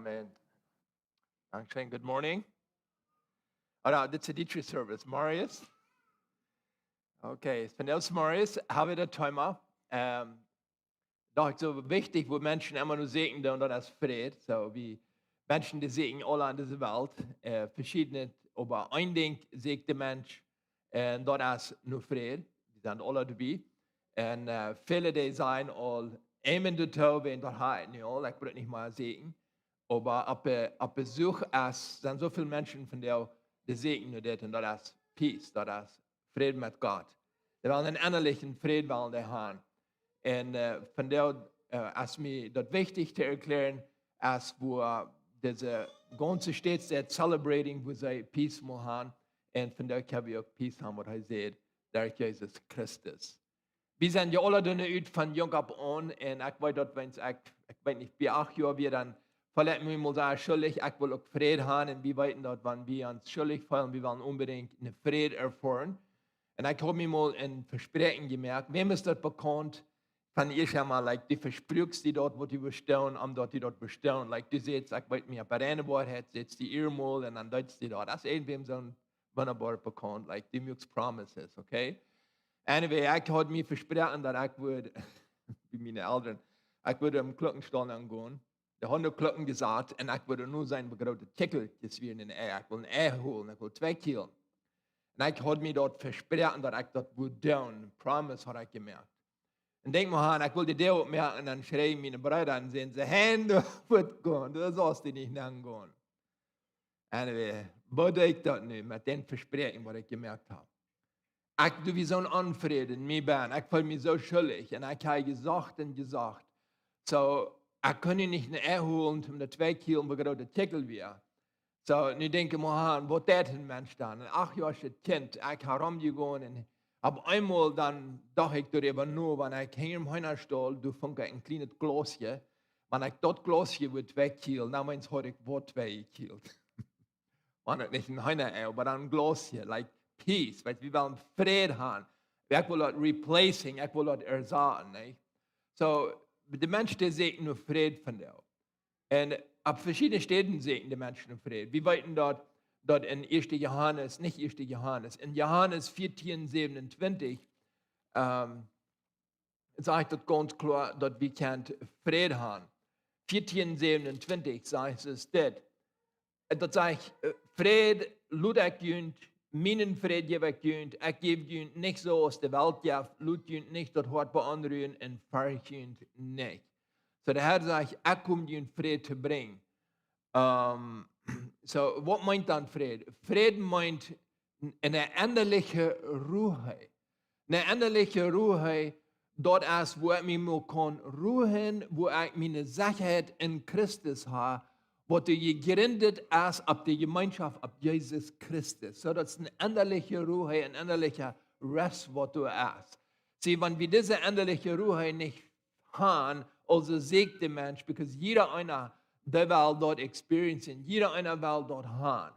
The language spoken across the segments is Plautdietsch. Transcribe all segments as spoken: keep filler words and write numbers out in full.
Amen. Dankeschön. Good morning. Oder, dit es de Dietrich Service. Marius? Okay, von ons Marius haben wir das Thema. Ähm, doch so wichtig, wo Menschen immer nur sieekjen, dan, dan es Fräd. So wie Menschen, die sieekjen aule aun dise Welt, äh, veschiedne, oba een Dinkj sieekjt de Mensch, un daut es nu Fräd. Wie sent aule doabie. Un, äh, väle, dee sent aul amen doatoo, wan daut ha ekj nu aul, ekj bruk nich mea sieekjen. Oba opp, äh, opp Besuch es, sent soo väl Menschen von dee, dee sieekjen nu dit, un daut es Peace, daut es Fräd met Gott. Dee wellen eenen ennalichen Fräd wellen dee haben. Un, äh, von dee, äh, es mie daut wichtig to erkjlären, es woo, äh, dise gaunze States daut celebrating, woo see Peace mol haben. Un von dee kjenn wie uk Peace haben, waut hee sajcht, derch Jesus Christus. Wie sent jo aule doa nu ut von junk opp aun, un ekj weet daut, wan ekj, ekj weet nich, bie acht Joa wia, dan feeld ekj mie mol sea schullich, ekj wull uk Fräd haben, un wie weeten daut, wan wie ons schullich feelen, wie wellen onbedinjt eenen Fräd erfoaren. Un ekj haud mie mol een Vespräakjen jemoakt. Wäm es daut bekaunt von ieescht emol, like, dee vesprakjt die daut, waut dee besteit, om daut dee daut besteit. Like, du sajchst, ekj weet nich, opp de reine Woarheit, sajchst du ea mol, un dan deist du daut. Daut es irjentwäm soo wundaboa bekaunt, like, dee moakt promises, okay? Anyway, ekj haud mie vesproaken, daut ekj wudd, bie miene Elren, ekj wudd em Klockenstal aungonen. Dee hauden de Klocken jesat, un ekj wudd nu seenen, woo groote Kjikjelkjes wieren en Ei. Ekj wull een Ei holen, ekj wull twee Kjiel. Un ekj haud mie daut vesproaken, daut ekj daut wudd doonen. Promise haud ekj jemoakt. Un denkj mau aun, ekj wull de Däa opmoaken, un dan schreien miene Breeda un säden see: "Hein, du, waut gonen? Du sust die nich aungonen." Anyway, waut deed ekj daut nu met dän Vespräakjen, waut ekj jemoakt haud? Ekj, du, wia soon Onfräd en mie benn. Ekj feeld mie soo schullich. Un ekj haud jesocht un jesocht. So, ekj kunn nich een Ei holen, om de twee Kjiel, woo groot de Kjikjel wia. So, nu denkj ekj mau aun, waut deed een Mensch dan? Een acht Joa Kjint, ekj ha romjegonen un opp eemol dan docht ekj doaräwa no, wan ekj hinja em Heenastaul, doa funk ekj een kjlienet Glausje. Wan ekj daut Glausje wudd twee Kjiel, dan meent haud ekj waut twee Kjiel. Wan daut nich een Heenaei, oba dan een Glausje, like, peace, weetst, wie wellen Fräd haben. Ekj wull daut replacing, ekj wull daut ersaten, nä? So, de Mensch, dee sieekjt nu Fräd von die. Un opp veschiedne Städen sieekjen de Menschen nu Fräd. Wie weeten daut, daut en ieeschte Johanes, nich ieeschte Johanes, en Johanes vieetieen säwenuntwintich, ähm, sajcht daut gaunz kloa, daut wie kjennen Fräd haben. Vieetieen säwenuntwintich sajcht et dit. Daut sajcht, äh, "Fräd lot ekj junt, mienen Fräd jäw ekj junt, ekj jäw junt nich soo aus de Welt jeft, lot junt nich daut Hoat beonrujen un fercht junt nich." So de Herr sajcht, "Ekj kom junt Fräd to brinjen." Ähm, so, waut meent dan Fräd? Fräd meent eene ennaliche Ruhe. Eene ennaliche Ruhe, daut es, wua ekj mie mau kaun ruhen, wua ekj miene Sechaheit en Christus ha, waut jejrint es opp de Jemeenschoft opp Jesus Christus. So, daut es eene ennaliche Ruhe, eene ennaliche Rest, waut doa es. See, wan wie dise ennaliche Ruhe nich haben, aulsoo sieekjt de Mensch, because jieda eena, dee well daut experiencen, jieda eena well daut haben.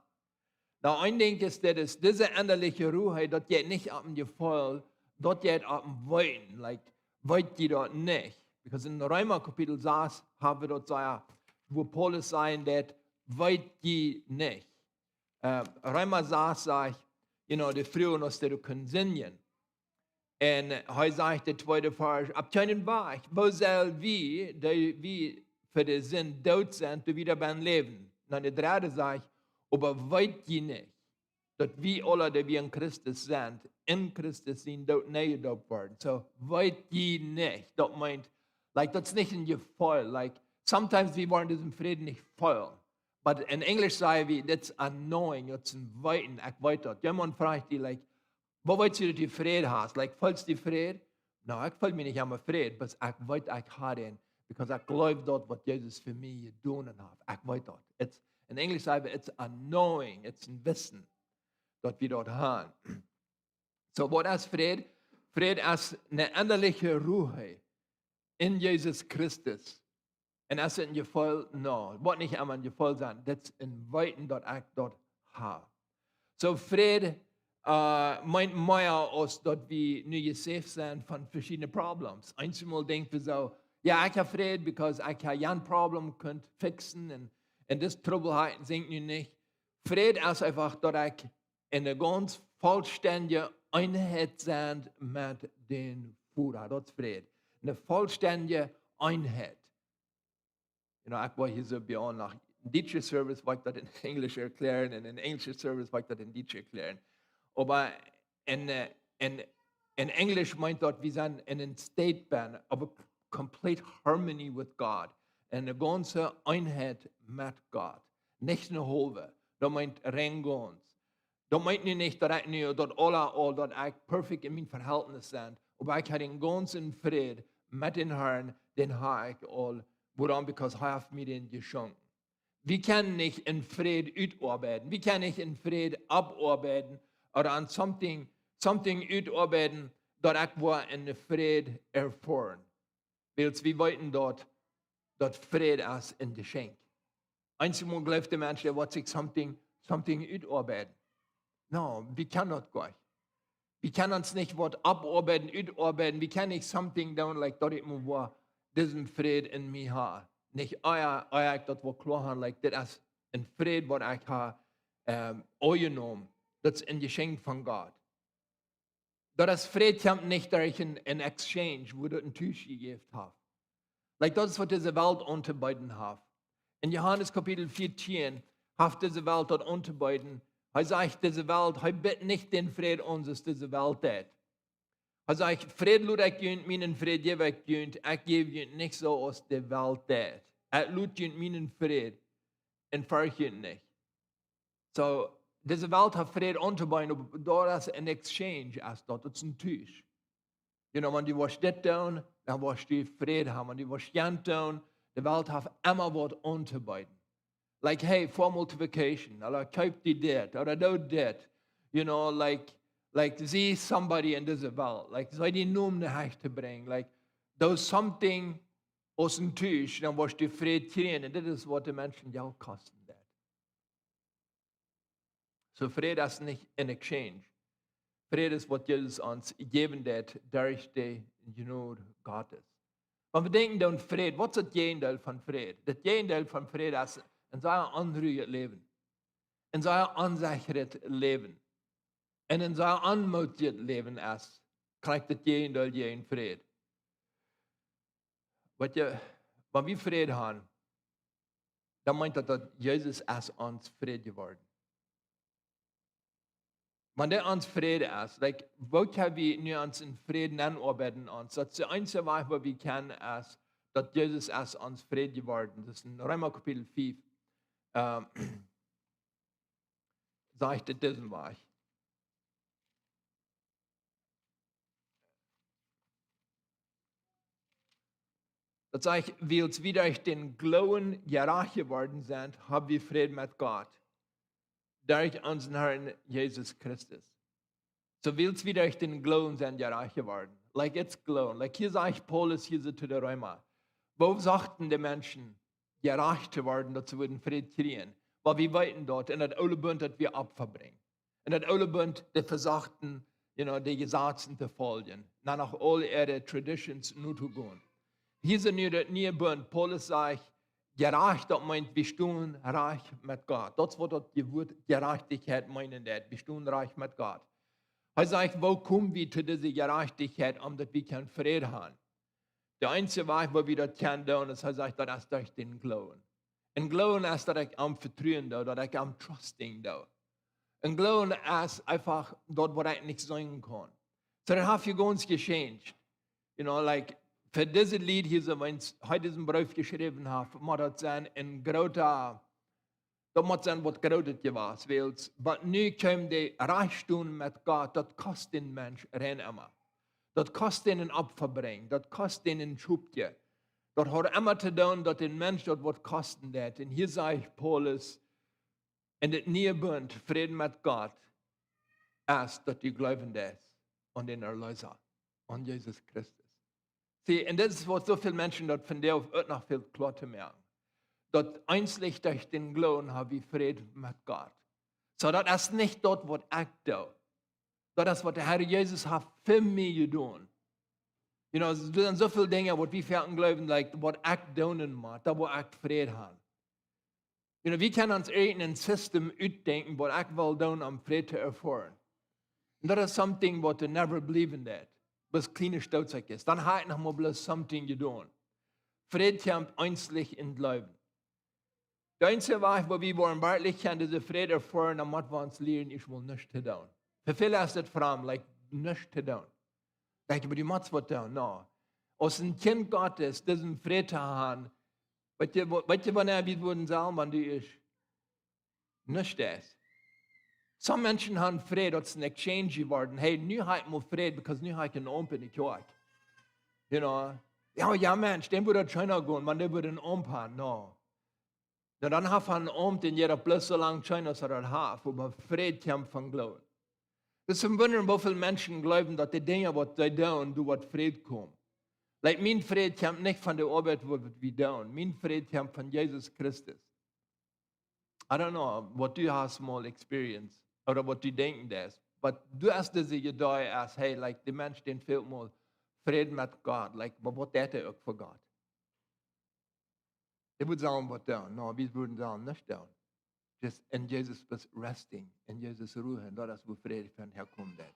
Nu, een Dinkj es, daut es dise ennaliche Ruhe, daut jeit nich opp een Jefeel, daut jeit opp een Weeten, like, weet jie daut nich? Because en Reema Kapitel sas haben wie daut sea, wua Paulus sajcht daut, weet jie nich. Äh, Reema sas sajcht, you know, dee fruagen aus dee kunnen sinden. Un hee sajcht, de tweede Varsch, "Opp kjeenen Wajch, woo sell wie, dee wie fa de Sind doot sent, doa wada bie läwen?" Dan de dredde sajcht, "Oba weet jie nich, daut wie aule, dee wie en Christus sent, en Christus sien Doot nie jedoopt worden?" So, weet jie nich, daut meent, like, daut es nich een Jefeel, like, sometimes wie woaren disen Fräd nich feelen. But in English saj wie, "That's a knowing," daut es een Weeten, ekj weet daut. Jemaunt fruacht die, like, "Woo weetst du, daut du Fräd hast?" Like, "Feelst du Fräd?" "No, ekj feel mie nich emma Fräd, oba ekj weet, ekj ha dän, because ekj jleew daut, waut Jesus fa mie jedonen haft. Ekj weet daut." It's, in English saj wie, "It's a knowing," it's een Wissen, daut wie daut haben. So, waut es Fräd? Fräd es eene ennaliche Ruhe en Jesus Christus. Un es et een Jefeel? No, et woat nich emma een Jefeel sennen. Daut es een Weeten, daut ekj daut ha. So, Fräd, äh, meent mea aus daut wie nu jesaved sent von veschiedne Problems. Eenjemol denkj wie soo, "Jo, ekj hab Fräd, because ekj hab jun Problem kunt fixen un Un dis Trubbel ha ekj, saj ekj nu nich. Fräd es eefach daut ekj en eene gaunz vollstendje Eenheit sie met dän Voda. Daut es Fräd. Eene vollstendje Eenheit. You know, ekj woa hia soo bie aun, no een dietsche Service woa ekj daut en Enjlisch erkjläaren un en enjlische Service woa ekj daut en Dietsch erkjläaren. Oba en, äh, en, en Enjlisch meent daut, wie sent en een state bennen of a complete harmony with God. En eene gaunze Eenheit met Gott. Nich eene haulwe. Daut meent rein gaunz. Daut meent nu nich daut ekj nu daut aula aul, daut ekj perfekt en mien Vehältnis sie, oba ekj ha een gaunzen Fräd met dän Harn, dän ha ekj aul. Wuarom? Because hee haft mie dän jeschonken. Wie kjennen nich en Fräd utoabeiden. Wie kjennen nich en Fräd oppoabeiden ooda aun something, something utoabeiden, daut ekj woa en Fräd erfoaren. Wiels wie weeten daut, daut Fräd es een Jeschenkj. Eenjemol jleeft de Mensch, dee woat sikj something, something utoabeiden. No, wie kjennen daut goanich. Wie kjennen ons nich waut oppoabeiden, utoabeiden. Wie kjennen nich something doonen, like, daut ekj mott woa disen Fräd en mie ha. Nich, ah jo, ah jo, ekj daut woa kloa ha, like, dit es een Fräd waut ekj ha, ähm, aunjenomen. Daut es een Jeschenkj von Gott. Daut es Fräd kjemt nich derch een, een exchange, wua daut een Tusch jejäft haft. Like, daut es waut dise Welt auntobeeden haft. En Johanes Kapitel vieetieen haft dise Welt daut auntobeeden. Hee sajcht, dise Welt, hee biedt nich dän Fräd aun, soo aus dise Welt deit. Hee sajcht, Fräd lot ekj junt, mienen Fräd jäw ekj junt, ekj jäw junt nich soo aus de Welt deit. Ekj lot junt mienen Fräd un fercht junt nich. So, dise Welt haft Fräd auntobeeden, oba daut es een exchange, es daut, daut es een Tusch. You know, wan du woascht dit doonen, dan woascht du Fräd haben. Wan du woascht jant doonen, de Welt haft emma waut auntobeeden. Like, hey, foa mol to vacation, ooda kjeep die dit, ooda doo dit. You know, like, like, see somebody in dise Welt. Like, see dee Nomen no Hecht to brinjen. Like, doo something aus een Tusch, dan woascht du Fräd kjrieen. Un dit es waut de Menschen Jelt kosten deit. So Fräd es nich een exchange. Fräd es waut Jesus ons jäwen deit derch de Jnod Gottes. Wan wie denkjen aun Fräd, waut es daut Jäajendeel von Fräd? Daut Jäajendeel von Fräd es een sea onruhjet Läwen. Een sea onsechet Läwen. Un een sea onmootjet Läwen es, kjricht daut Jäajendeel jäajen Fräd. Weetst du, wan wie Fräd haben, dan meent daut, daut Jesus es ons Fräd jeworden. Wan dee ons Fräd es, like, woo kjenn wie nu ons en Fräd nenn oabeiden ons? Daut es de eensje Wajch, woo wie kjennen, es, daut Jesus es ons Fräd jeworden. Daut es en Reema Kapitel fief, ähm, sajcht et disen Wajch. Daut sajcht, wiels wie derch dän Gloowen jerajcht jeworden sent, hab wie Fräd met Gott. Derch onsen Harn Jesus Christus. So wiels wie derch dän Gloowen sent jerajcht jeworden. Like, it's Gloowen. Like, hia sajcht Paulus hia soo to de Reema. Woo sochten de Menschen jerajcht to woaren, daut see wudden Fräd kjrieen? Wiels wie weeten daut, en daut oole Bunt, daut wie Opfa brinjen. En daut oole Bunt, dee vesochten, you know, de Jesazen to foljen. No, no aul äare traditions notogonen. Hia es nu daut niee Bunt. Paulus sajcht, jerajcht, daut meent, wie stonen rajcht met Gott. Daut es waut daut Wuat Jerajchtichkjeit meenen deit. Wie stonen rajcht met Gott. Hee sajcht, woo kome wie to dise Jerajchtichkjeit, om daut wie kjennen Fräd haben? De eensje Wajch, woo wie daut kjennen doonen, es, hee sajcht, daut es derch dän Gloowen. En Gloowen es daut ekj am vetruen doo, daut ekj am trusting doo. En Gloowen es eefach daut, waut ekj nich seenen kaun. So, daut haft hia gaunz jechanged. You know, like, fa dise Lied hia soo, wan hee disen Breef jeschräwen haft, mott daut sennen een groota, daut mott sennen waut Grootet jewast, wiels, oba nu kjeem de Rajchtstonen met Gott, daut kost dän Mensch rein emma. Daut kost dän een Opfa brinjen, daut kost dän een Schopkje. Daut haft emma to doonen, daut dän Mensch daut waut kosten deit. Un hia sajcht Paulus, en daut niee Bunt, Fräd met Gott, es daut du jleewen deist aun dän Erleesa, aun Jesus Christus. See, un daut es waut soo väl Menschen daut vondoag uk noch fält kloa to moaken. Daut eensich derch dän Gloowen hab wie Fräd met Gott. So, daut es nich daut, waut ekj doo. Daut es, waut de Herr Jesus haft fa mie jedonen. You know, doa sent soo väl Dinja, waut wie foaken jleewen, like, waut ekj doonen mott, daut woa ekj Fräd haben. You know, wie kjennen ons irjent een System utdenkjen, waut ekj well doonen om Fräd to erfoaren. Un daut es something waut du never believe in that. Bloos kjliene Stootjes. Dan ha ekj noch mau bloos something jedonen. Fräd kjemt eensich em Gloowen. De eensje Wajch, woo wie woaren werkjlich kjennen dise Fräd erfoaren, dan mott wie ons lieren, ieescht mol nuscht to doonen. Fa väle es daut framd, like, nuscht to doonen. Denkj, oba du motst waut doonen, no. Aus een Kjint Gottes, disen Fräd to haben, weetst du, wa-, weetst du, wanea wie wudden sajen, wan du ieescht nuscht es? Some Menschen haben Fräd, daut es een exchange jeworden. Hey, nu ha ekj mol Fräd, because nu ha ekj een Omp enne Kjoakj. You know? Jo, jo, Mensch, dän wudd daut scheena gonen, wan dee wudd een Omp haben, no. Na, dan haft hee een Omp, dän jeit daut bloos soo lang scheen aus hee daut haft, oba Fräd kjemt von Gloowen. Daut es een Wunda, woo väl Menschen jleewen, daut de Dinja, waut see doonen, doa woat Fräd komen. Like, mien Fräd kjemt nich von de Oabeit, waut wie doonen. Mien Fräd kjemt von Jesus Christus. I don't know, waut du hast mol experience, ooda waut du denkjen deist. But du hast dise Idee aus, hey, like, de Mensch, dän fält mol Fräd met Gott. Like, oba waut deit hee uk fa Gott? Dee wudd sajen, waut doonen? No, wie wudden sajen, nuscht doonen. Just en Jesus bloos resting, en Jesus ruhen, daut es, wua Fräd von häakomen deit.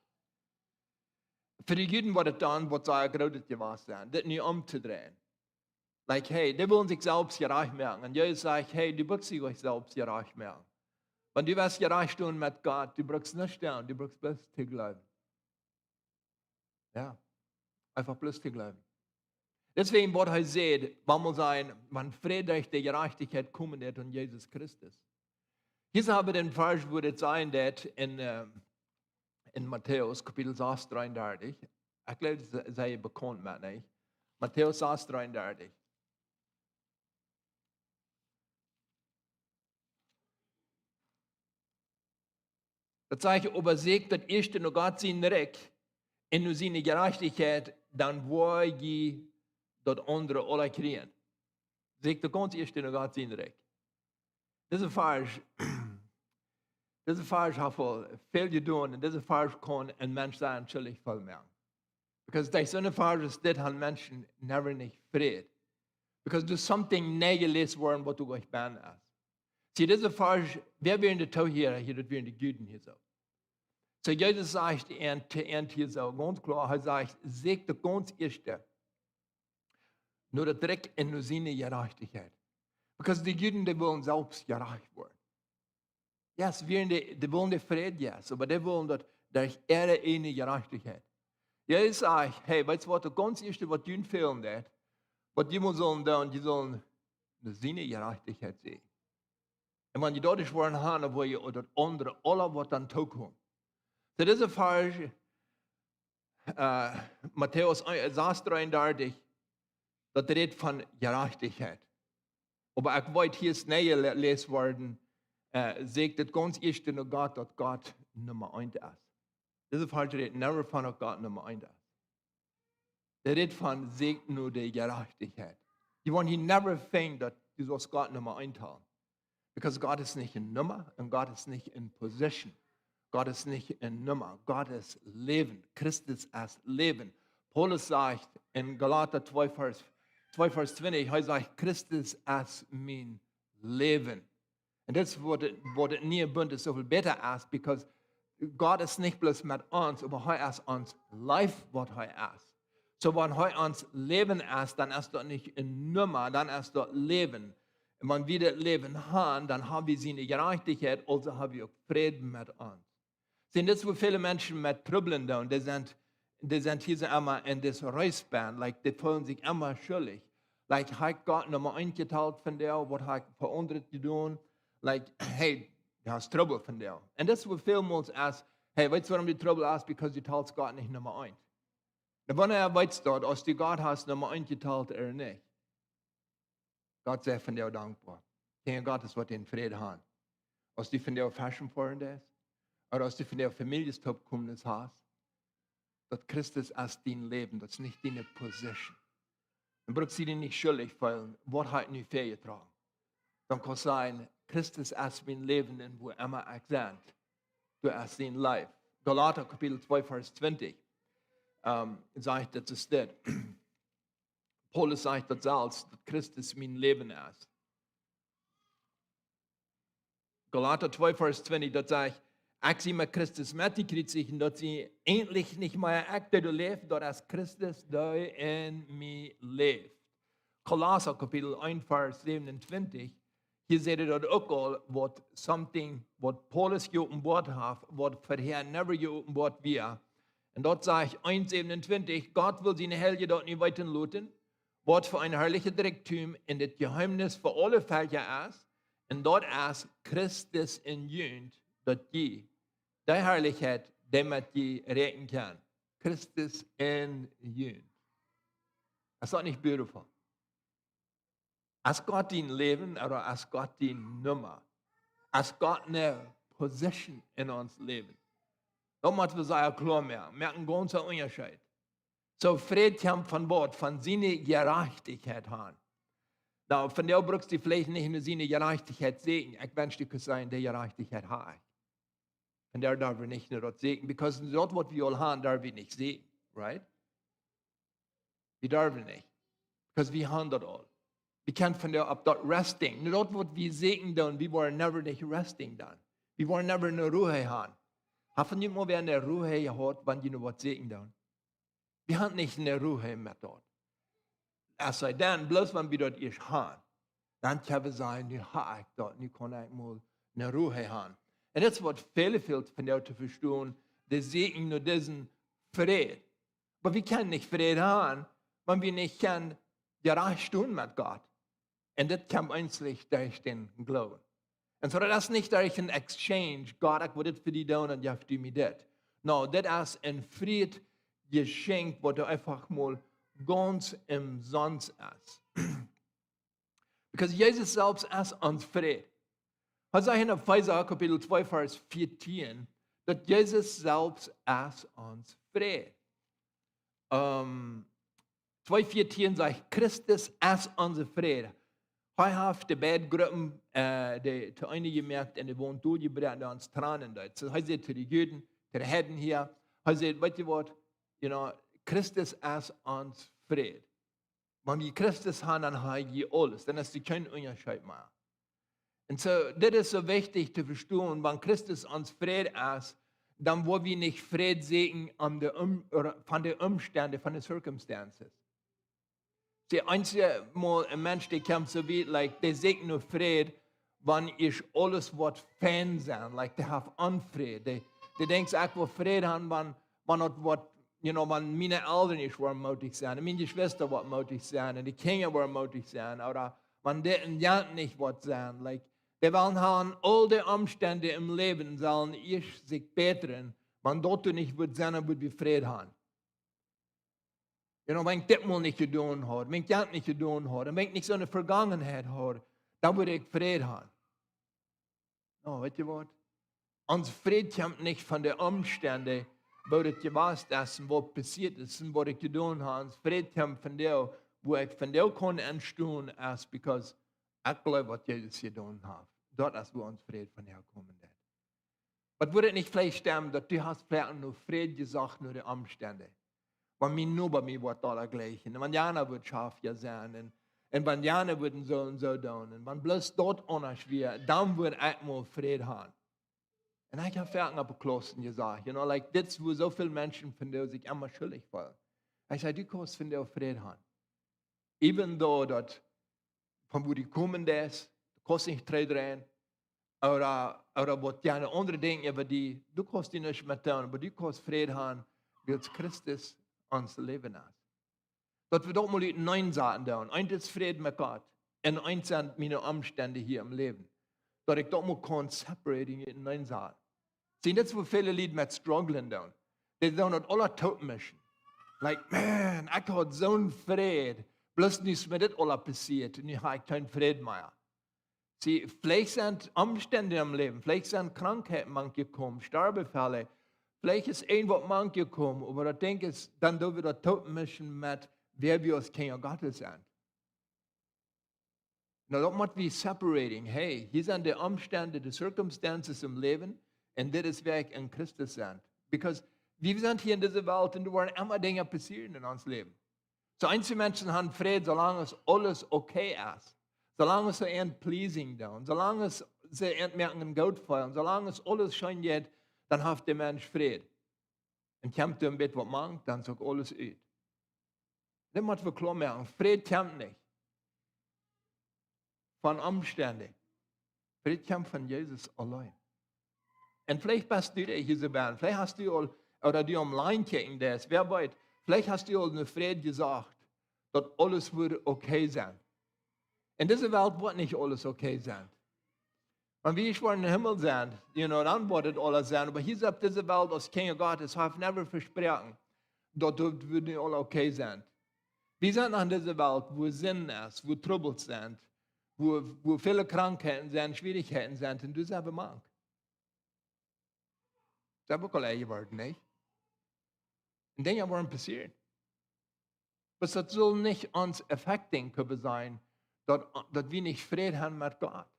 Fa de Juden wia daut dan, waut see jrod jewast sent, dit nu omtodreien. Like, hey, dee wullen sikj selfst jerajcht moaken. Un Jesus sajcht, hey, du brukst die nich selfst jerajcht moaken. Wan du west jerajcht stonen met Gott, du brukst nuscht doonen, du brukst bloos to jleewen. Jo, eefach bloos to jleewen. Deswäajen, waut hee sajcht, wan wie sajen, wan Fräd derch de Jerajchtichkjeit komen deit aun Jesus Christus. Hia hab wie dän Varsch, wua daut sajcht, daut en, äh, en Matäus, Kapitel sas, dreeundartich. Ekj jleew, daut es sea bekaunt, nich? Matäus sas, dreeundartich. Daut sajcht, oba seekjt daut ieeschte no Gott sien Rikj un no siene Jerajchtichkjeit, dan woa jie daut aundre aules kjrieen. Seekjt daut gaunz ieeschte no Gott sien Rikj. Dise Varsch, dise Varsch haft väl, väl jedonen un dise Varsch kaun een Mensch sea schuldich feelen. Because derch soone Varsch aus dit haben Menschen never nich Fräd. Because there's something nejeläst worden, waut du nich best. See, dise Varsch, wäa wieren de Toohiera hia? Daut wieren de Juden hia soo. Soo, Jesus sajcht an, to an hia soo, gaunz kloa, hee sajcht, seekjt daut gaunz ieeschte no daut Rikj un no siene Jerajchtichkjeit. Because de Juden, dee wullen selfst jerajcht woaren. Yes, wieren dee, dee wullen dän Fräd, yes, oba dee wullen daut derch äare ieejne Jerajchtichkjeit. Jesus sajcht, hey, weetst du waut, daut gaunz ieeschte, waut junt fälen deit, waut jie motten doonen, jie sellen no siene Jerajchtichkjeit seenen. Un wan jie daut ieescht woaren haben, dan woa jie daut aundre aules, waut dan tookomt. Soo, dise Varsch, äh, Matäus sas, dreeundartich, daut rät von Jerajchtichkjeit. Oba ekj weet, hia es nejeläst worden, äh, seekjt daut gaunz ieeschte no Gott, daut Gott Numma eent es. Dise Varsch rät never von daut Gott Numma eent es. Dee rät von seekjt no de Jerajchtichkjeit. You want, he never think daut du sust Gott Numma eent haben. Because Gott es nich eene Numma un Gott es nich eene Position. Gott es nich eene Numma. Gott es Läwen. Christus es Läwen. Paulus sajcht en Galata twee Varsch, twee Varsch twintich, hee sajcht, Christus es mien Läwen. Un daut es waut, waut daut niee Bunt es soo väl bäta es, because Gott es nich bloos met ons, oba hee es ons Läwen, waut hee es. Soo, wan hee ons Läwen es, dan es daut nich eene Numma, dan es daut Läwen. Un wan wie daut Läwen haben, dan haben wie siene Jerajchtichkjeit, aulsoo haben wie uk Fräd met ons. See, daut es, wua väle Menschen met Trubbel doonen, dee sent, dee sent hia soo emma en dis race band, like, dee feelen sikj emma schuldich. Like, ha ekj Gott Numma eent jetalt vondoag, waut ha ekj fa aundret jedonen? Like, hey, du hast Trubbel vondoag. Un daut es, wua väl Mol es, hey, weetst du, wuarom du Trubbel hast? Because du talst Gott nich Numma eent. Dan wanea weetst du daut, aus du Gott hast Numma eent jetalt ooda nich? Gott sie vondoag dankboa. Kjinja Gottes, waut dän Fräd haben. Aus du vondoag Fashion foaren deist, ooda aus du vondoag Famieljes toopkomen hast, daut Christus es dien Läwen, daut es nich diene Position. Dan brukst du die nich schuldich feelen, waut ha ekj nu väajetrocken. Dan kaust sajen, Christus es mien Läwen un wua emma ekj sie, doa es sien Läwen. Galata Kapitel twee Varsch twintich, ähm, sajcht daut es dit. Paulus sajcht daut selfst, daut Christus mien Läwen es. Galata twee Varsch twintich, daut sajcht: "Ekj sie met Christus metjekjriezicht, un daut sie eentlich nich mea ekj, dee doa läft, daut es Christus, dee en mie läft." Kolossa Kapitel eent Varsch säwenuntwintich, hia sajcht daut uk aul, waut something, waut Paulus jeopenboat haft, waut verhäa never jeopenboat wia. Un daut sajcht eent säwenuntwintich: "Gott well siene Heilje daut nu weeten loten, waut fa een harlichet Rikjdom en dit Jeheemnis fa aule Velkja es, un daut es Christus en junt, daut jie dee Harlichkjeit, dee met jie räakjnen kjennen." Christus en junt. Es daut nich beautiful? Es Gott dien Läwen, ooda es Gott diene Numma? Es Gott eene Position en ons Läwen? Daut mott wie sea kloa moaken. Moakt een gaunza Unjascheet. Soo, Fräd kjemt von waut? Von siene Jerajchtichkjeit han. Nu, vondoag brukst du veleicht nich no siene Jerajchtichkjeit sieekjen. Ekj wensch, du kunst sajen: "Dee Jerajchtichkjeit hab ekj." Vondoag darf wie nich no daut sieekjen, because daut, waut wie aul han, darf wie nich sieekjen, right? Wie darwen nich, because wie han daut aul. Wie kjennen vondoag opp daut resting. Nu, daut, waut wie sieekjen doonen, wie woaren never nich resting doonen. Wie woaren never eene Ru han. Haft jie mol wäa eene Ru jehaut, wan jie nu waut sieekjen doonen? Wie han nich eene Ru met daut. Es see dan, bloos wan wie daut ieescht han, dan kjenn wie sajen: "Nu hab ekj daut, nu kaun ekj mol eene Ru han." Un daut es, waut väle fält vondoag to vestonen, dee sieekjen no disen Fräd. Oba wie kjennen nich Fräd han, wan wie nich kjennen jerajcht stonen met Gott. Un dit kjemt eensich derch dän Gloowen. Un soo, daut es nich derch een exchange: "Gott, ekj well dit fa die doonen un jeff du mie dit." No, dit es een Fräd jeschenkjt, waut eefach mol gaunz omsonst es. Because Jesus selfst es ons Fräd. Hee sajcht en Efeesa Kapitel twee Varsch vieetieen, daut Jesus selfst es ons Fräd. Ähm, twee vieetieen sajcht: "Christus es onse Fräd." Hee haft de beid Gruppen, äh, dee toop jemoakt un dee wort doa jebrocht, dee ons trannen deed. Soo, hee säd to de Juden, to de Heiden hia, hee säd: "Weet jie waut? You know, Christus es ons Fräd." Wan jie Christus han, dan ha jie aules. Dan es doa kjeen Unjascheet mea. Un soo, dit es soo wichtich to vestonen: wan Christus ons Fräd es, dan woa wie nich Fräd sieekjen aun de Om-, ooda von de Omstend, von de circumstances. See, eenjemol een Mensch, dee kjemt soo wiet, like, dee sieekjt no Fräd, wan ieescht aules woat fein sennen, like, dee haft Onfräd. Dee, dee denkjt, ekj well Fräd han, wan, wan daut woat, you know, wan miene Elren ieescht woaren mootich sennen, un miene Jeschwista woaren mootich sennen, un de Kjinja woaren mootich sennen, ooda wan dit un jant nich woat sennen. Like, dee wellen han, aul de Omstend em Läwen sellen ieescht sikj bätren, wan daut doa nich woat sennen, dan woa wie Fräd han. You know, wan ekj dit mol nich jedonen haud, wan ekj jant nich jedonen haud, un wan ekj nich soone Vergangenheit haud, dan wudd ekj Fräd han. No, weet jie waut? Ons Fräd kjemt nich von de Omstend, woo daut jewast es un waut passieet es un waut ekj jedonen hab. Ons Fräd kjemt von doa, woo ekj vondoag kaun enstonen, es because ekj jleew, waut Jesus jedonen haft. Daut es, woo ons Fräd von häakomen deit. Waut wudd et nich veleicht stemmen, daut du hast veleicht no Fräd jesocht, no de Omstend? Wan mien Noba mie woat aula jlikj, un wan jana woat schaftja sennen, un, un wan jana woat soo un soo doonen, un wan bloos daut aundasch wia, dan wudd ekj mol Fräd han. Un ekj hab foaken opp de Klaussen jesajcht, you know, like, dit es, woo soo väl Menschen vondoag sikj emma schuldich feelen. Ekj saj: Du kaust vondoag Fräd han. Even though daut von wua du komen deist, du kaust nich trigj dreien, ooda, ooda waut jana aundre denkjen äwa die, du kaust die nuscht met doonen, oba du kaust Fräd han, wiels Christus ons Läwen es. Daut wie daut mol uteneen saten doonen. Eent es Fräd met Gott, un eent sent miene Omstend hia em Läwen. Daut ekj daut mol kaun separating, uteneen saten. See, daut es, woo väle Lied met strugglen doonen. Dee doonen daut aula toopmischen. Like, man, ekj haud soon Fräd. Bloos nu es mie dit aula passieet. Nu hab ekj kjeen Fräd mea. See, veleicht sent Omstend em Läwen, veleicht sent Krankheiten mank jekomen, Storbefälle, veleicht es irjent waut mank jekomen, oba daut Dinkj es, dan doo wie daut toopmischen met wäa wie aus Kjinja Gottes sent. No, daut mott wie separating. Hey, hia sent de Omstend, de circumstances em Läwen, un dit es, wäa ekj en Christus sie. Because wie sent hia en dise Welt un doa woaren emma Dinja passieren en ons Läwen. Soo, eenje Menschen han Fräd, soo lang aus aules okay es. Soo lang aus see an pleasing doonen. Soo lang aus see ent moaken goot feelen, soo lang aus aules scheen jeit, dan haft de Mensch Fräd. Un kjemt doa een bät waut mank, dan es uk aules ut. Dit mott wie kloa moaken. Fräd kjemt nich von Omstend. Fräd kjemt von Jesus auleen. Un veleicht best du de hia soo bie. Veleicht hast du aul, ooda du online kjikjen deist, wäa weet, veleicht hast du aul en Fräd jesajcht, daut aules woat okay sennen. En dise Welt woat nich aules okay sennen. Wan wie ieescht woaren em Himmel sennen, you know, dan woat et aules sennen. Oba hia opp dise Welt, aus Kjinja Gottes, hab ekj never vesproaken, daut et woat nich aules okay sennen. Wie sent en dise Welt, wua Sind es, wua Trubbels sent, wua, wua väle Krankheiten sent, Schwierichkjeiten sent, un du selfst mank. Daut woat uk aul jeworden, nich? Un Dinja woaren passieren. Oba daut saul nich ons affecting kjennen sennen, daut, daut wie nich Fräd haben met Gott.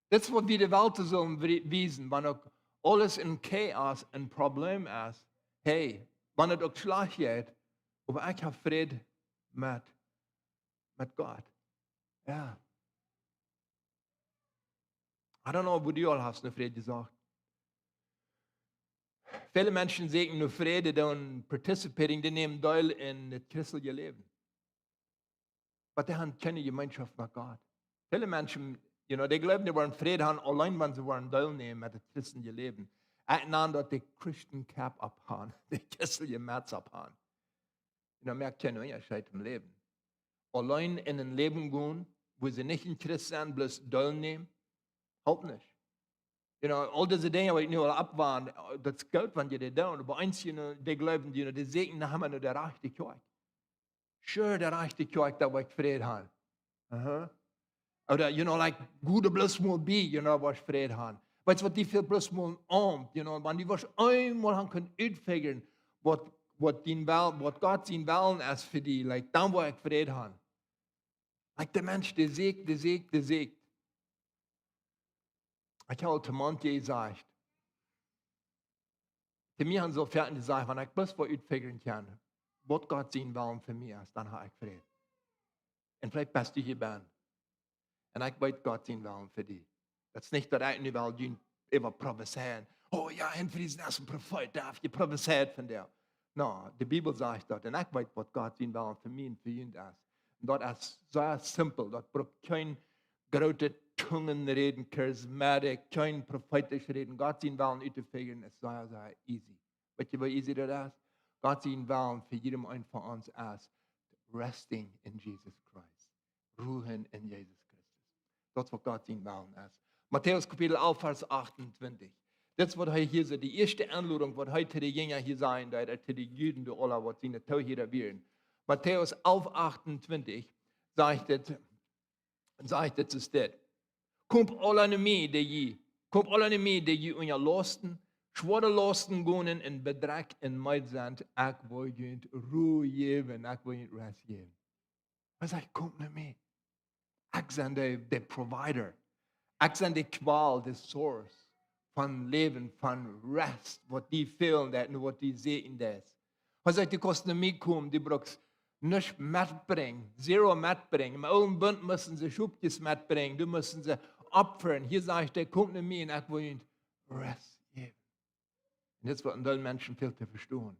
Dit es waut wie de Welt sellen wie-, wiesen, wan uk aules en Chaos een Problem es. Hey, wan et uk schlajcht jeit, oba ekj hab Fräd met, met Gott. Jo. I don't know, woo du aul hast en Fräd jesajcht. Väle Menschen sieekjen no Fräd, dee doonen participating, dee nämen Deel en daut christelje Läwen. Oba dee haben kjeene Jemeenschoft met Gott. Väle Menschen, you know, dee jleewen, dee woaren Fräd haben, auleen wan see woaren deelnämen met daut christelje Läwen. Ekj nan daut de Christen cap opp haben, de christelje Mats opp haben. Un dan moakt kjeen Unjascheet em Läwen. Auleen en een Läwen gonen, wua see nich en Christ sent, bloos deelnämen, halpt nich. You know, aul dise Dinja waut ekj nu aul oppwand, daut es goot, wan jie daut doonen. Oba eent, you know, dee jleewen, you know, dee sieekjen emma no de rajchte Kjoakj. Sure, de rajchte Kjoakj, doa woa ekj Fräd haben. Aha. Ooda, you know, like, go du bloos mol bie, you know, woascht Fräd haben. Weetst waut, dee fält bloos mol een Owent, you know, wan dee woascht eemol haben kunnen utfiggren, waut, waut dien Wel-, waut Gott sien Wellen es fa die, like, dan woa ekj Fräd haben. Like, de Mensch, dee sieekjt, dee sieekjt, dee sieekjt. Ekj hab aul to Monty jesajcht. To mie haben see foaken jesajcht, wan ekj bloos waut utfiggren kaun, waut Gott sien Wellen fa mie es, dan hab ekj Fräd. Un veleicht best du hia bie. Un ekj weet Gott sien Wellen fa die. Daut es nich daut ekj nu well junt äwa profezeien. Oh jo, Henfriesen es een Profeet, dee haft jeprofezeit von die. No, de Bibel sajcht daut. Un ekj weet waut Gott sien Wellen fa mie un fa junt es. Un daut es sea simpel. Daut brukt kjeen groote Tungen räden, charismatic, kjeen profeetisch räden. Gott sien Wellen uttofiggren es sea, sea easy. Weetst du, woo easy daut es? Gott sien Wellen fa jieda eenen von ons es resting in Jesus Christ. Ruhen en Jesus Christus. Daut es waut Gott sien Wellen es. Matäus Kapitel alf, Varsch achtuntwintich. Daut es waut hee hia sajcht, de ieeschte Enlodunk, waut hee to de Jinja hia sajen deed, to de Juden, de aula, waut siene Toohiera wieren. Matäus alf, achtuntwintich sajcht et, sajcht et, es dit: Komt aula no mie, dee jie, komt aula no mie, dee jie unja Lausten, schwoare Lausten gonen un bedrekjt un meed sent, ekj woa junt Ru jäwen, ekj woa junt Rest jäwen. Hee sajcht: Komt no mie. Ekj sie de, de provider. Ekj sie de Kjwal, de source von Läwen, von Rest, waut die fälen deit un waut die sieekjen deit. Hee sajcht: Du kaust no mie komen, du brukst nuscht metbrinjen, zero metbrinjen. Em oolen Bunt musten see Schopkjes metbrinjen, doa musten see opfren. Hia sajcht hee: Komt no mie un ekj woa junt Rest jäwen. Un dit es waut een Deel Menschen fält to vestonen.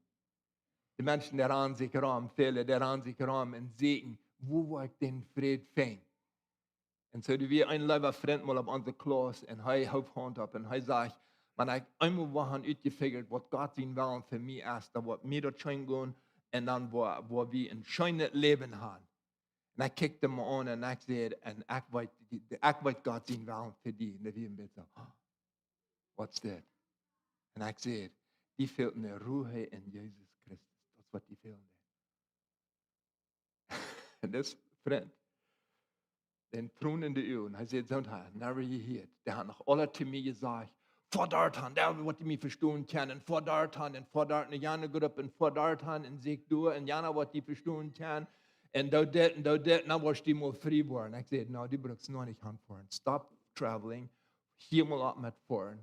De Menschen, dee rannen sikj rom, väle, dee rannen sikj rom un sieekjen, wua woa ekj dän Fräd finjen? Un soo, doa wia een leewa Frint mol opp onse Klauss un hee hoof Haunt opp un hee sajcht: Wan ekj eemol woa han utjefiggert, waut Gott sien Wellen fa mie es, dan woat mie daut scheen gonen un dan woa, woa wie een scheenet Läwen han. Un ekj kjikjt am aun un ekj säd: Un ekj weet, ekj weet Gott sien Wellen fa die. Un hee wia een bät soo: What's that? Un ekj säd: Die fält ne Ruhe en Jesus Christus. Daut es waut die fälen deit. Un dis Frint, dän Tronen en de Uagen, hee säd: Soont hab ekj never jehieet. Dee haud noch aula to mie jesajcht: Foa doa han, dee woat mie vestonen kjennen, un foa doa han, un foa doa, ne jane Grupp, un foa doa han, un sieekj doa, un jana woat die vestonen kjennen, un doo dit, un doo dit, dan woascht du mol frie woaren. Ekj säd: No, du brukst noch nich han foaren. Stop traveling. Hia mol opp met foaren.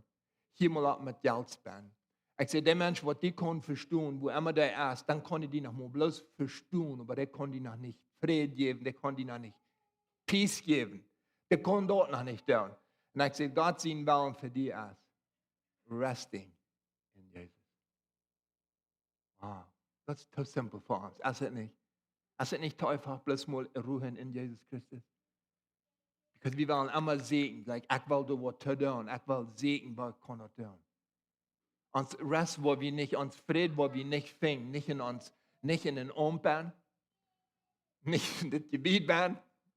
Hia mol opp met Jelt spenden. Ekj säd: De Mensch, waut die kaun vestonen, wua emma dee es, dan kaun hee die noch mol bloos vestonen, oba dee kaun die noch nich Fräd jäwen, dee kaun die noch nich Peace jäwen. Dee kaun daut noch nich doonen. Un ekj saj, Gott sien Wellen fa die es resting in Jesus. Wow, daut es too simpel fa ons. Es et nich? Es et nich too eenfach, bloos mol ruhen en Jesus Christus? Because wie wellen emma sajen, like, ekj well doa waut to doonen, ekj well sajen, waut ekj kaun doa doonen. Ons rest, wua wie nich, ons Fräd, wua wie nich finjen, nich en ons, nich en een Amt, nich en dit Jebiet,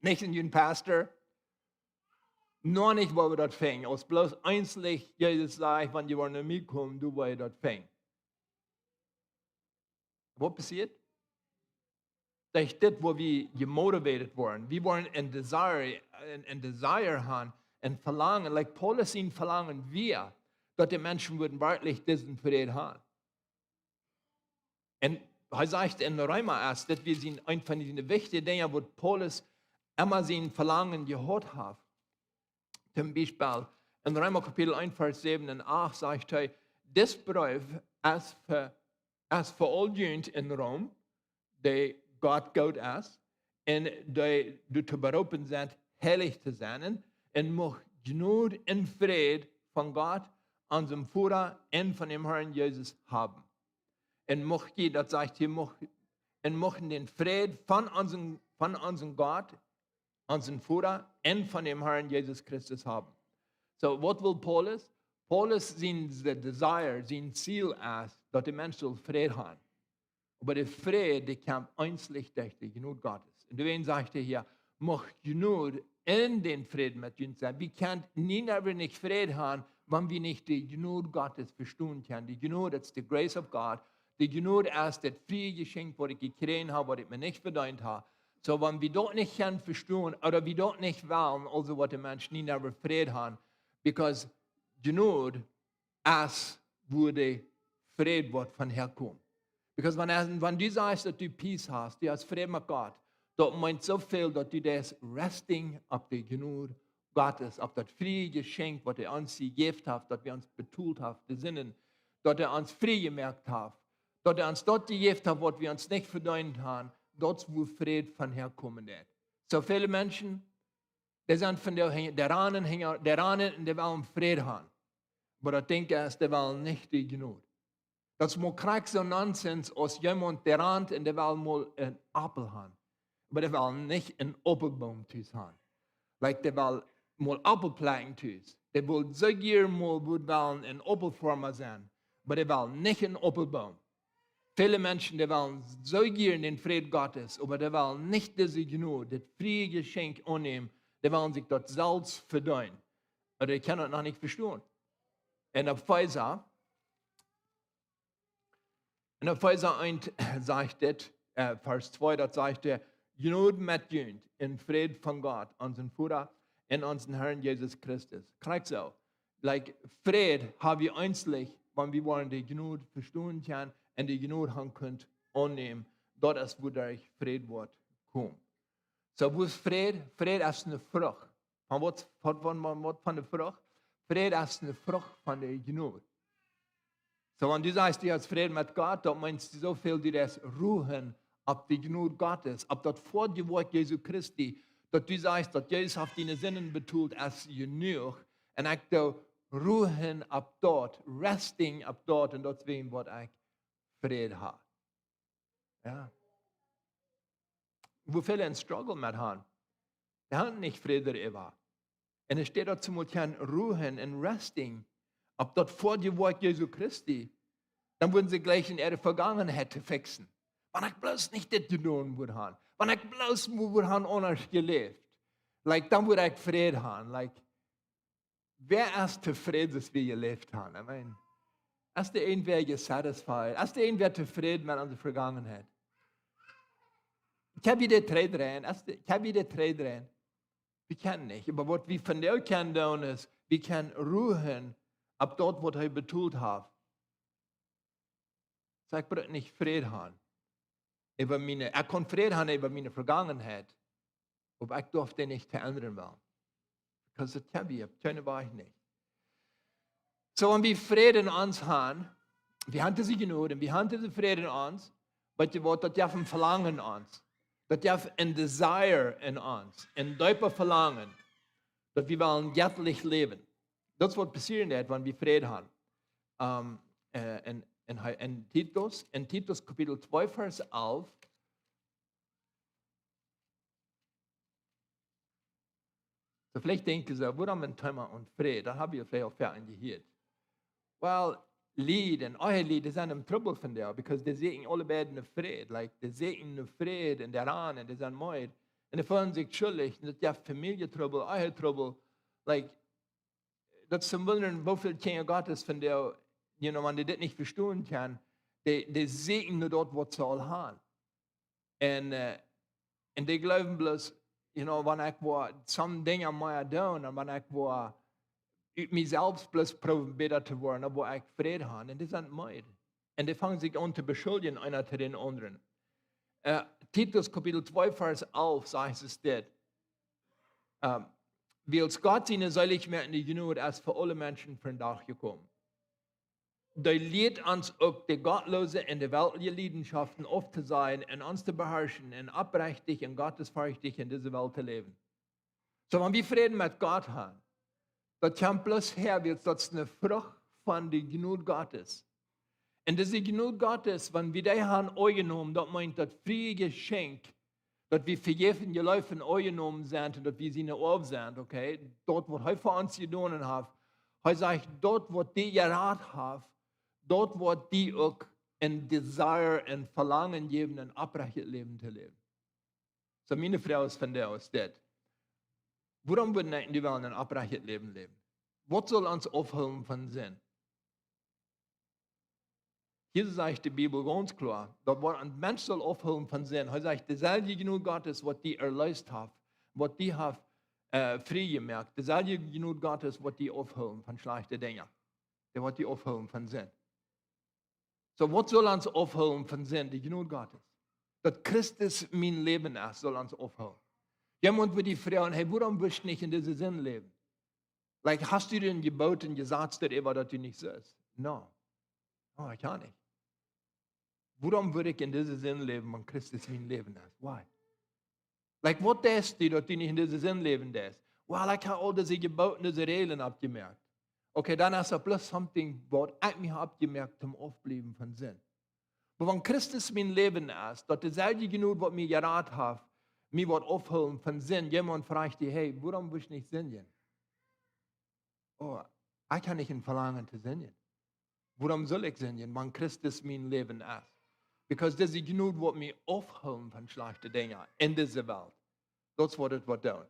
nich en een Pastor, noch nich, wua wie daut finjen. Aus bloos eenslich Jesus sajcht, wan jie woaren no mie komen, dan woa jie daut finjen. Waut passieet? Derch dit, wua wie jemotivated woaren. Wie woaren een Desire, een, een Desire haben, een Velangen. Like Paulus sien Velangen wia, daut de Menschen wudden werkjlich disen Fräd haben. Un hee sajcht en Reema, aus daut wia sien, eent von dee wichtje Dinja, waut Paulus emma sien Velangen jehaut haft. Toom Biespel, en Reema Kapitel eent, Varsch säwen un acht sajcht hee: "Dis Breef es fa, es fa aul junt en Rom, dee Gott goot es, un dee doatoo beroopen sent, heilich to sennen, un mucht Jnod un Fräd von Gott, onsem Voda, un von däm Herrn Jesus haben." Un mucht jie, daut sajcht hee, mucht, un muchten dän Fräd von onsen, von onsen Gott, onsen Voda, un von däm Herrn Jesus Christus haben. So, waut well Paulus? Paulus sien, de Desire, sien Ziel es, daut de Mensch saul Fräd haben. Oba de Fräd, dee kjemt eensich derch de Jnod Gottes. Un doawäajen sajcht hee hia: "Mucht Jnod un dän Fräd met junt sennen." Wie kjennen nie, never nich Fräd haben, wan wie nich de Jnod Gottes vestonen kjennen. De Jnod, it's the grace of God. De Jnod es daut frie Jeschenkj, waut ekj jekjräajen hab, waut ekj mie nich vedeent hab. So, wan wie daut nich kjennen vestonen, ooda wie daut nich wellen, aulsoo woat de Mensch nie, never Fräd haben. Because Jnod es, wua de Fräd woat von häakomen. Because wan, wan du sajchst, daut du Peace hast, du hast Fräd met Gott, daut meent soo väl, daut du best resting opp de Jnod Gottes, opp daut frie Jeschenkj, waut hee ons jejäft haft, daut hee ons betolt haft, de Sinden, daut hee ons frie jemoakt haft, daut hee ons daut jejäft haft, waut wie ons nich vedeent haben, daut es, wua Fräd von häakomen deit. Soo väle Menschen, dee sent von de, dee rannen hinja, dee rannen un dee wellen Fräd haben. Oba daut Dinkj es, dee wellen nich de Jnod. Daut es mau krakjt soo Nonsens aus jemaunt, dee rant un dee well mol een Aupel haben. Oba dee well nich een Aupelboom tus haben. Like, dee well mol Aupel plekjen tus. Dee well soo jieren mol, wudd wellen een Aupelfoarma sennen. Oba dee well nich een Aupelboom. Väle Menschen, dee wellen soo jieren dän Fräd Gottes, oba dee wellen nich dise Jnod, dit frie Jeschenkj aunnämen. Dee wellen sikj daut selfst vedeenen. Oba dee kjennen daut noch nich vestonen. En Efeesa, en Efeesa eent sajcht dit, äh, Varsch twee, daut sajcht hee: "Jnod met junt un Fräd von Gott, onsen Voda, un onsen Herrn Jesus Christus." Krakjt soo. Like, Fräd hab wie eensich, wan wie woaren de Jnod vestonen kjennen un de Jnod haben kjennen aunnämen. Daut es, wua de Fräd woat komen. So, wua es Fräd? Fräd es eene Frucht. Von waut, von, von, von waut, von de Frucht? Fräd es eene Frucht von de Jnod. So, wan du sajchst, du hast Fräd met Gott, daut meent soo väl, du best ruhen opp de Jnod Gottes, opp daut foadje Woakj Jesu Christi, daut du sajchst, daut Jesus haft diene Sinden betolt, es jenuach. Un ekj doo ruhen opp daut, resting opp daut, un daut es wuarom waut ekj Fräd hab. Jo. Woo väl een Struggle met haben. Dee haben nich Fräd doaräwa. Un et steit daut see motten ruhen un resting opp daut foadje Woakj Jesu Christi. Dan wudden see jlikj äare Vegangenheit to fixen. Wan ekj bloos nich dit jedonen wudd haben. Wan ekj bloos wudd haben aundasch jeläft. Like, dan wudd ekj Fräd haben. Like, wäa es tofräd, soo aus wie jeläft haben? I mean, es doa irjentwäa satisfied? Es doa irjentwäa tofräd met onse Vegangenheit? Kjenn wie dee trigjdreien? Es dee, kjenn wie dee trigjdreien? Wie kjennen nich. Oba waut wie vondoag kjennen doonen es, wie kjennen ruhen opp daut, waut hee betolt haft. So, ekj bruk nich Fräd haben äwa miene, ekj kaun Fräd haben äwa miene Vegangenheit, oba ekj darf dee nich veendren wellen. Because daut kjenn wie, opp kjeene Wies nich. So, wan wie Fräd en ons haben, wie haben dise Jnod un wie haben disen Fräd en ons, weetst du waut, daut jeft een Velangen en ons. Daut jeft een Desire en ons, een deepa Velangen. daut wie wellen jettlich läwen. Daut es waut passieren deit, wan wie Fräd haben. Ähm, äh, en, en, en Titus, en Titus Kapitel twee, Varsch alf. Soo, veleicht denkj jie soo, wuarom een Thema von Fräd? Daut hab jie veleicht aul väl jehieet. Well, Lied un Ehelied, dee sent em Trubbel vondoag, because dee sieekjen aule beid no Fräd. Like, dee sieekjen no Fräd un doaraun, un dee sent meed. Un dee feelen sikj schuldich, un daut jeft Famieljetrubbel, Ehetrubbel. Like, daut es to wundren, woo väl Kjinja Gottes vondoag, you know, wan dee dit nich vestonen kjennen, dee, dee sieekjen no daut, waut see aul haben. Un, äh, un dee jleewen bloos, you know, wan ekj woa some Dinja mea doonen, un wan ekj woa ut mie selfst bloos proowen bäta to woaren, dan woa ekj Fräd haben. Un dee sent meed. Un dee fangen sikj aun to beschuldjen, eena to dän aundren. Äh, Titus Kapitel twee, Varsch alf sajcht et dit. Ähm, Wiels Gott siene seelichmoakende Jnod es fa aule Menschen vondoag jekomen. Dee lieet ons uk, de gottloose un de weltliche Liedenschaften auftosajen un ons to beharschen un oprechtich un gottesferchtich en dise Welt to läwen. Soo, wan wie Fräd met Gott haben, daut kjemt bloos häa, wiels daut es eene Frucht von de Jnod Gottes. Un dise Jnod Gottes, wan wie dee haben aunjenomen, daut meent daut frie Jeschenkj, daut wie vejäft, jeleeft un aunjenomen sent un daut wie siene Oaw sent, okay? Daut, waut hee fa ons jedonen haft. Hee sajcht, daut, waut die jerat haft, daut woat die uk een Desire, een Velangen jäwen, een oprechtet Läwen to läwen. Soo, miene Froag es vondoag es dit. Wuarom wudden wie wellen een oprechtet Läwen läwen? Waut saul ons aufhoolen von Sind? Hia sajcht de Bibel gaunz kloa, daut waut een Mensch saul aufhoolen von Sind. Hee sajcht, deeselwje Jnod Gottes, waut die erleest haft, waut die haft, äh, frie jemoakt, deeselwje Jnod Gottes, waut die aufhoolen von schlajchte Dinja. Dee woat die aufhoolen von Sind. Soo, waut saul ons aufhoolen von Sind? De Jnod Gottes. Daut Christus mien Läwen es, saul ons aufhoolen. Jemaunt woat die froagen, hey, wuarom wurscht du nich en dise Sind läwen? Like, hast du dän Jebott un Jesaz doaräwa, daut du nich sust? No. No, ekj kaun nich. Wuarom wudd ekj en dise Sind läwen, wan Christus mien Läwen es? Why? Like, waut deist du, daut du nich en dise Sind läwen deist? Well, ekj hab aul dise Jeboten, dise Räajlen oppjemoakt. Okay, dan es daut bloos something, waut ekj mie hab oppjemoakt, om auftobliewen von Sind. Oba wan Christus mien Läwen es, daut deeselwje Jnod, waut mie jerat haft, mie woat aufhoolen von Sind. Jemaunt froagt die, hey, wuarom wurscht du nich sindjen? Oh, ekj hab nich een Velangen to sindjen. Wuarom saul ekj sindjen, wan Christus mien Läwen es? Because dise Jnod woat mie aufhoolen von schlajchte Dinja en dise Welt. Daut es waut et woat doonen.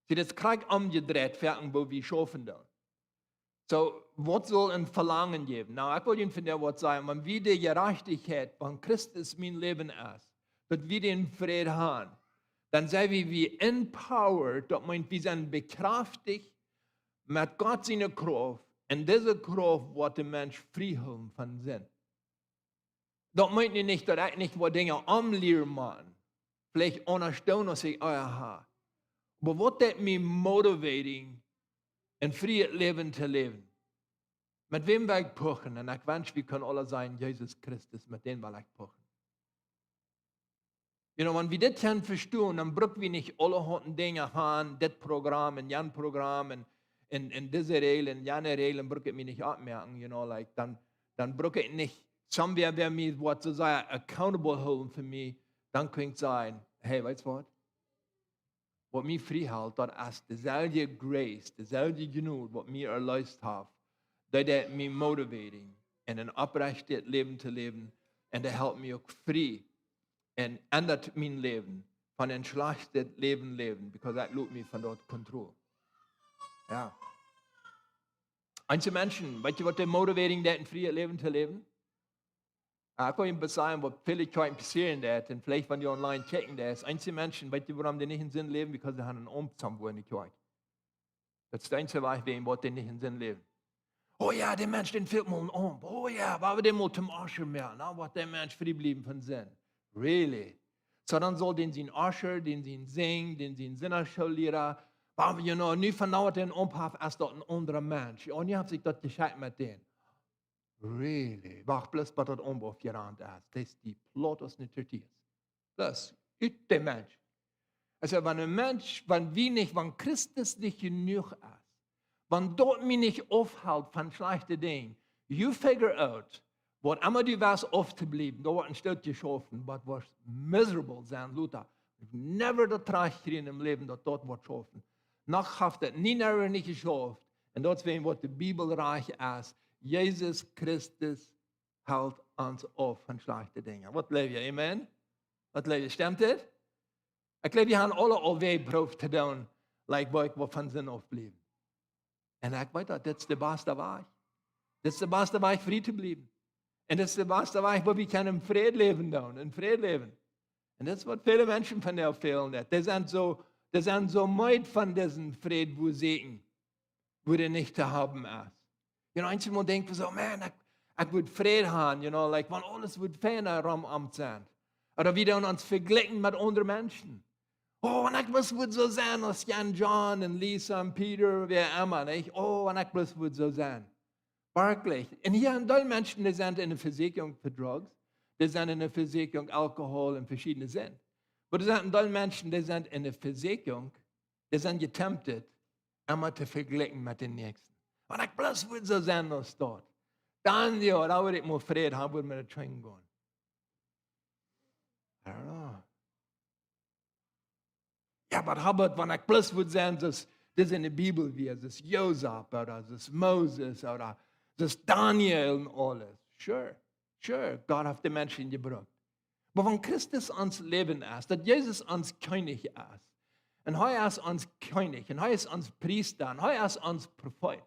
See, daut kjrieech omjedreit, werkjen, woo wie schaufen doonen. Soo, waut saul een Velangen jäwen? No, ekj well junt vondoag waut sajen, wan wie de Jerajchtichkjeit von Christus mien Läwen es, daut wie dän Fräd haben, dan sent wie, wie empowered, daut meent, wie sent bekjrafticht met Gott siene Krauft, un dise Krauft woat de Mensch friehoolen von Sind. Daut meent nu nich, daut ekj nich waut Dinja omlieren mott. Veleicht aundasch doonen, aus ekj ea hab. Oba waut deit mie motivating, een frieet Läwen to läwen? Met wäm well ekj puchen? Un ekj wensch, wie kunnen aule sajen, Jesus Christus, met dän well ekj puchen. You know, wan wie dit kjennen vestonen, dan bruck wie nich aulahaunt Dinja haben, dit Programm un jan Programm un, un, un dise Räajlen un jane Räajlen bruck ekj mie nich oppmoaken, you know, like, dan, dan bruck ekj nich, somebody, wäa mie woat soo sea accountable hoolen fa mie, dan kaun ekj sajen, hey, weetst waut? Waut mie frie helt, daut es deeselwje Grace, deeselwje Jnod, waut mie erleest haft, daut deit mie motivating, en een oprechtet Läwen to läwen, un daut helt mie uk frie, un endat mien Läwen, von een schlajchtet Läwen läwen, because ekj lot mie von daut control. Jo. Eenje Menschen, weetst du, waut dee motivating deit, een frieet Läwen to läwen? Ah, ekj kaun junt sajen, waut väle Kjoakjen passieren deit, un veleicht, wan du online checken deist, eenje Menschen, weetst du, wuarom dee nich en Sind läwen? Because dee haben een Amt somewhere en de Kjoakj. Daut es de eensje Wajch, wäajen waut dee nich en Sind läwen. Oh jo, dee Mensch, dän fält mol een Amt. Oh jo, wan wie dän mol toom Usher moaken, dan woat dee Mensch frie bliewen von Sind. Really? Soo, dan saul dän sien Usher, dän sien Sinj, dän sien Sindachschoollehrer, wan wie, you know, nu von nu aun dän Amt haben, es daut een aundra Mensch. Jo, nu haft sikj daut jescheit met dän. Really? Wacht, bloos waut daut Amt aufjerant es. Daut es dee Plot aus ne Tortillas. Bloos, ut dän Mensch. Also, wan een Mensch, wan wie nich, wan Christus nich jenuach es, wan daut mie nich aufhelt von schlajchte Dinja, you figure out, waut emma du west auftobliewen, doa woat een Stoot jeschaufen, waut woat miserable sennen, lota. Never daut trajchtkjrieen em Läwen, daut daut woat schaufen. Noch haft et nie, never nich jeschauft. Un daut es wäajen waut de Bibel rajcht es. Jesus Christus helt ons auf von schlajchte Dinja. Waut jleew jie? Amen? Waut jleew jie? Stemt dit? Ekj jleew, wie haben aule aul wäa jeprooft to doonen, like, woo ekj woa von Sind aufbliewen. Un ekj weet daut, dit es de baste Wajch. Dit es de baste Wajch, frie to bliewen. Un dit es de baste Wajch, woo wie kjennen em Fräd läwen doonen, em Fräd läwen. Un dit es waut väle Menschen vondoag fälen, daut dee sent soo, dee sent soo meed von disen Fräd, woo see sieekjen, woo dee nich to haben es. You know, eenjemol denkj wie soo, man, ekj, ekj wudd Fräd haben, you know, like, wan aules wudd fein rom ons sennen. Ooda wie doonen ons vejlikjen met aundre Menschen. Oh, wan ekj bloos wudd soo sennen aus Jan, John un Lisa un Peter, wäa emma, nich? Oh, wan ekj bloos wudd soo sennen. Werkjlich. Un hia een Deel Menschen, dee sent enne Vesieekjunk fa Drugs, dee sent enne Vesieekjunk Alkohol un veschiedne Sind. Oba doa sent een Deel Menschen, dee sent enne Vesieekjunk, dee sent getempted, emma to vejlikjen met dän Näakjsten. Wan ekj bloos wudd soo sennen aus daut. Dan, jo, dan wudd ekj mol Fräd haben, wudd mie daut scheen gonen. I don't know. Jo, oba Robert, wan ekj bloos wudd sennen, soo aus dit enne Bibel wia, soo aus Josef ooda soo aus Moses ooda soo aus Daniel un aules. Sure, sure, Gott haft de Menschen jebrukt. Oba wan Christus ons Läwen es, daut Jesus ons Kjennich es, un hee es ons Kjennich, un hee es ons Priesta, un hee es ons Profeet,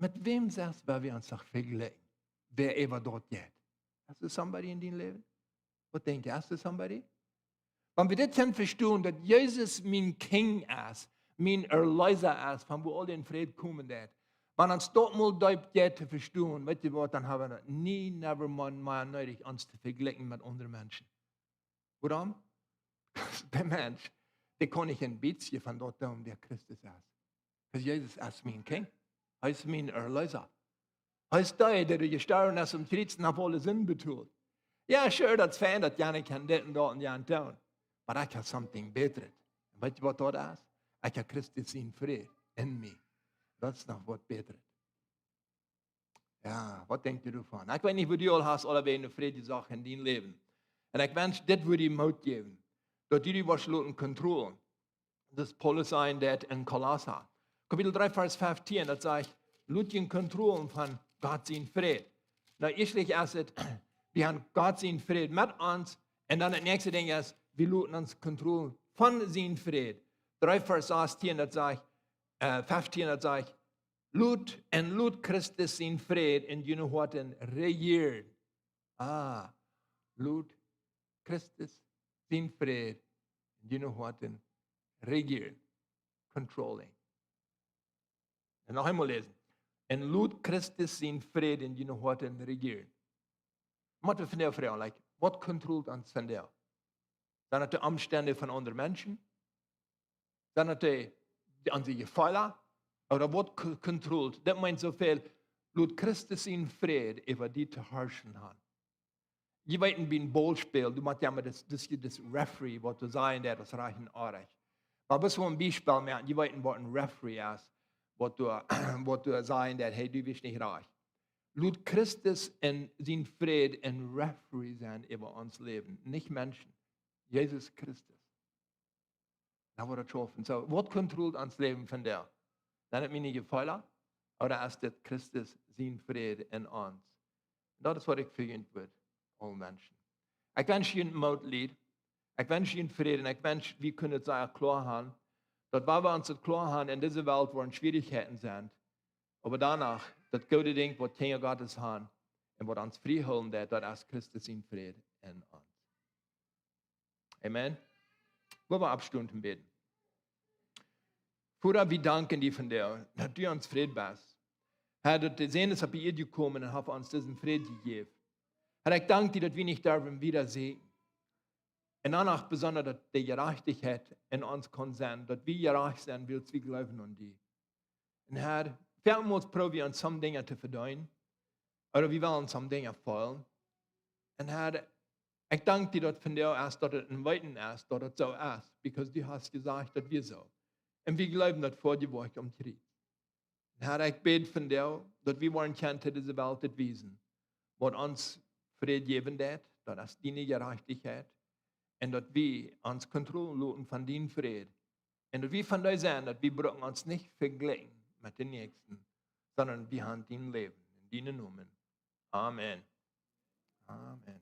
met wäm sest, woa wie ons noch vejlikjen? Wäa äwa daut jeit? Es doa somebody en dien Läwen? Waut denkjst du, es doa somebody? Wan wie dit kjennen vestonen, daut Jesus mien King es, mien Erleesa es, von wua aul dän Fräd komen deit. Wan ons daut mol deep jeit to vestonen, weetst du waut, dan haben wie daut nie, never mea, mea needich, ons to vejlikjen met aundre Menschen. Wuarom? De Mensch, dee kaun nich een bät von daut doonen, wäa Christus es. Wiels Jesus es mien King. Hee es mien Erleesa. Hee es dee, dee jestorwen es aum Kjriez un haft aule Sind betolt. Jo, sure, daut es fein, daut jie kjennen dit un daut un jant doonen. Oba ekj hab something bätret. Un weetst du waut daut es? Ekj hab Christus sien Fräd en mie. Daut es noch waut bätret. Jo, waut denkjst du doavon? Ekj weet nich, woo du aul hast, aule wäajen de Fräd jesocht en dien Läwen. Un ekj wensch, dit wudd die Moot jäwen, daut du die woascht loten controlen. Daut Paulus säd daut en Kolossa. Kapitel dree, Varsch feftieen, daut sajcht, lot junt controlen von Gott sien Fräd. Nu, ieeschtlich es et, wie haben Gott sien Fräd met ons, un dan daut näakjste Dinkj es, wie loten ons controlen von sien Fräd. Dree, Varsch sastieen, daut sajcht, äh, feftieen, daut sajcht, lot, un lot Christus sien Fräd en june Hoaten rejieren. Ah, lot Christus sien Fräd en june Hoaten rejieren. Controlling. Un noch eemol läsen. Un lot Christus sien Fräd en june Hoaten rejieren. Mott wie vondoag froagen, like, waut controlt ons vondoag? Sent daut de Omstend von aundre Menschen? Sent daut de, de, onse Jefeelen? Ooda waut co-, controlt? Daut meent soo väl, lot Christus sien Fräd äwa die to harschen haben. Jie weeten, bie een Ballspel, du motst jo mau dis, dis, dis Referee, waut doa sajen deit, daut es rajcht un oajch. Oba bloos een Biespel, mau jie weeten, waut een Referee es, waut doa, waut doa sajen deit, hey, du best nich rajcht. Lot Christus en sien Fräd een Referee sennen äwa ons Läwen, nich Menschen. Jesus Christus. Dan woat daut schaufen. Soo, waut controlt ons Läwen vondoag? Sent daut miene Jefeelen? Ooda es dit Christus sien Fräd en ons? Un daut es waut ekj fa junt wudd, aule Menschen. Ekj wensch junt Moot, Lied. Ekj wensch junt Fräd. Un ekj wensch, wie kjennen et sea kloa haben, daut wan wie ons et kloa haben, en dise Welt woaren Schwierichkjeiten sennen, oba doano, daut goode Dinkj, waut Kjinja Gottes haben, un waut ons frie hoolen deit, daut es Christus sien Fräd en ons. Amen. Lot ons oppstonen un bäden. Voda, wie danken die vondoag, daut du ons Fräd best. Herr, daut de Sän es opp de Ieed jekomen un haft ons disen Fräd jejäft. Herr, ekj dank die, daut wie nich derwen wieda sieekjen. Un dan uk besonda, daut de Jerajchtichkjeit en ons kaun sennen, daut wie jerajcht sent, wiels wie jleewen aun die. Un Herr, väl mol proow wie ons some Dinja to vedeenen, ooda wie wellen some Dinja feelen. Un Herr, Ekj dank die daut vondoag es, daut et een Weeten es, daut et soo es, because du hast jesajcht daut wia soo. Un wie jleewen daut fa die Woakj aum Kjriez. Herr, ekj bäd vondoag daut wie woaren kjennen to dise Welt daut wiesen, waut ons Fräd jäwen deit, daut es diene Jerajchtichkjeit, un daut wie ons Kontroll loten von dien Fräd. Un daut wie von die sennen, daut wie bruken ons nich vejlikjen met dän Näakjsten, sonda wie haben dien Läwen en dienen Nomen. Amen. Amen.